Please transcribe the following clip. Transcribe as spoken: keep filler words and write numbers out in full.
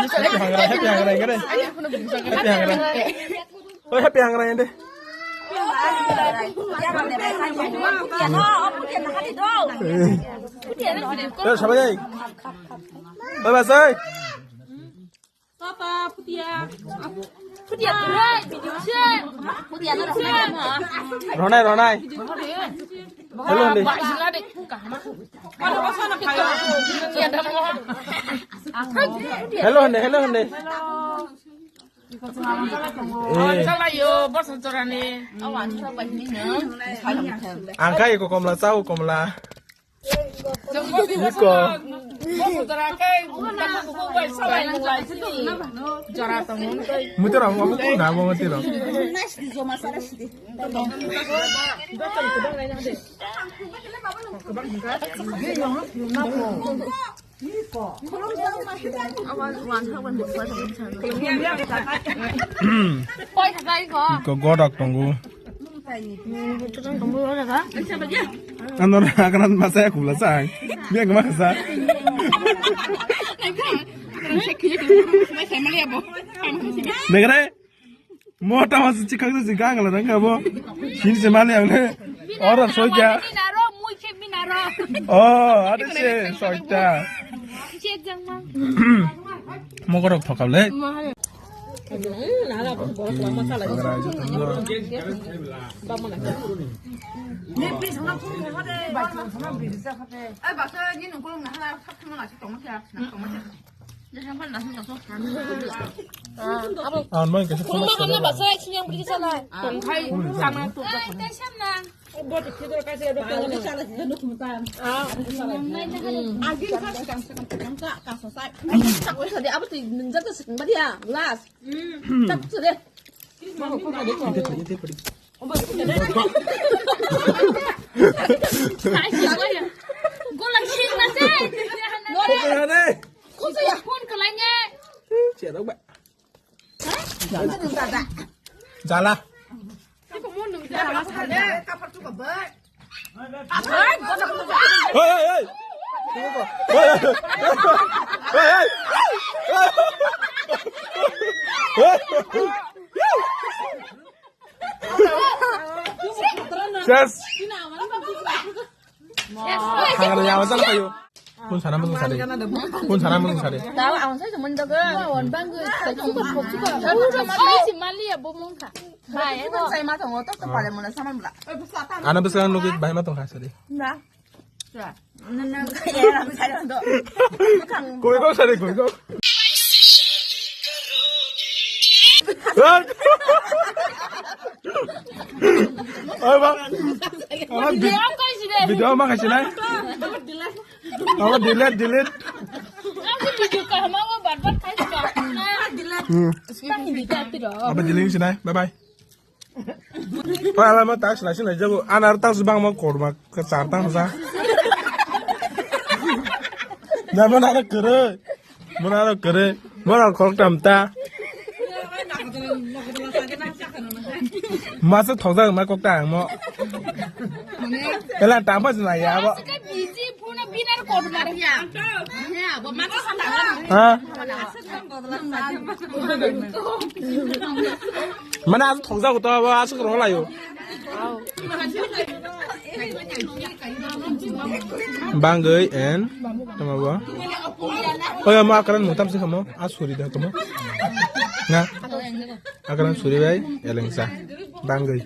Happy hangra, happy hangra, happy hangra. Happy hangra. Oi, happy hangra, ende. Eh, sabai ai. Oi, basai. Tata, putia. Putia, putia. Putia, no, no, no. Ronai, Ronai. Hello, ende. Hello, ende, hello, ende. Eh. Ang kaya ko komla, sao komla. Iko. Mutu ramo, mutu ramo, mutu ramo. Iko godok tongo. Ano na kanan masa ya kubla sang. Biang kema kasa. Negre. Mota mas chikang si gang la dang kabo. Sini se mali ang ne. Ora soja. Oh, ada se soja. Mogorok thokable. Ang mai kaisa khuluma khana ba sai siyang bri salai. Tongkhai sama tu. Ai, tei samna. Bo ti khidor kaisa do. Agin ka sakang sakang sakang ka kaso sai. Ai, sakoi sadi abo ti nungjak ta sakang badia. Last. Tak tu de. Golang sing na se. Phone kalanya. Jala. Hey, hey, hey. Hey, hey. Hey. Yes. Hangar yawa jang payo. Kun sana mung sare. Kun sana mung sare. Tahu awon saya cuma jaga. Awon bangga. Saya cuma kok juga. Saya cuma mali ya bomong ka. Bai, saya mata ngotok tu pada mula sama mula. Ana besar nukit bai matong khasari. Nah. Koi kok sari koi kok. Oi bang. Video kau sih deh. Video mah kasih nai. Apa delete delete. Aku video kah mau bat bat kai sudah. Hmm. Apa delete sih nai. Bye bye. Pala ma tax license jago anar tax bang ma korma ka char tax sa. Na mana na kere. Mana na kere. Mana kok tam ta. Masa thok jak ma kok ta ang mo. Ela tam pa na ya bo. Ha? Mana aswk thokjago to abo aswk rwlaio. Bangwi and tamo bo. Oya ma akran mutam se kamo asuri da kamo. Na. Akran suri bai elengsa. Bangwi.